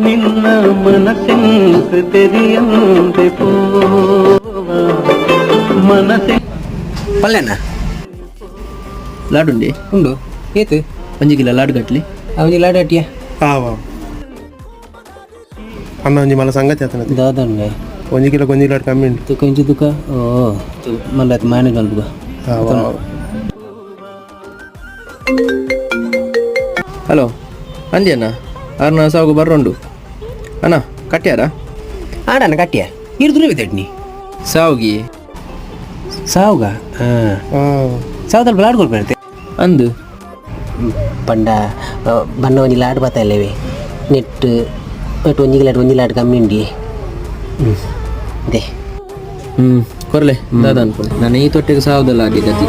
ನಿನ್ನ ಮನಸ್ಸಿಂಗ್ ತೆರಿಯಂತೆ ಪೋವ ಮನಸ್ಸಿ ಪಲ್ಯನ ಲಾಡುಂಡಿ ಉಂಡು ಏತು. ಒಂಜಿ ಕಿಲೋ ಲಾಡು ಕಟ್ಲಿ. ಅವನಿ ಲಾಡು ಅಟ್ಟಿಯ. ಆವ ಅಣ್ಣ, ಒಂಜಿ ಮಲ್ಲ ಸಂಗತಿ ಆತನ. ದಾದಂಡೆ? 1 ಕಿಲೋ 1 ಕಿಲೋ ಕಮ್ಮಿ ಉಂಟು. ತುಕ ಇಂಚು ತುಕ ಓ ಮಲ್ಲ ಮ್ಯಾನೇಜ್ ಮಲ್ಪುಗ. ಆವ ಆವ. ಹಲೋ, ಅಂಜಿ ಅಣ್ಣ, ಆರ್ನ ಸಾಗು ಬರ್ರೋಂಡು ಅಣ್ಣ, ಕಟ್ಟ್ಯಾರ? ಆಡಣ್ಣ, ಕಟ್ಟಿಯ. ಇರು ದೂರ ನೀ. ಸಾವುಗಿ. ಸಾವುಗ ಹಾಂ. ಸಾವುದಲ್ಲಿ ಲಾಡು ಕೊಡ್ಬೇಡ್ತೆ. ಅಂದು. ಪಂಡ ಬಣ್ಣ ಒಂಜಿ ಲಾಡು ಬತ್ತಲ್ಲೇವೆ ನೆಟ್ ನೆಟ್ 1 ಕಿಲೋ 1 ಲಾಡು ಕಮ್ಮಿ ಉಂಡಿ. ಹ್ಞೂ they. ಹ್ಞೂ, ಕೊರ್ಲೆ. ದಾದ ಅನ್ಕೊಂಡು ನಾನು ಈ ತೊಟ್ಟೆಗೆ ಸಾವುದಲ್ಲ ಆಗಿ ಗತಿ.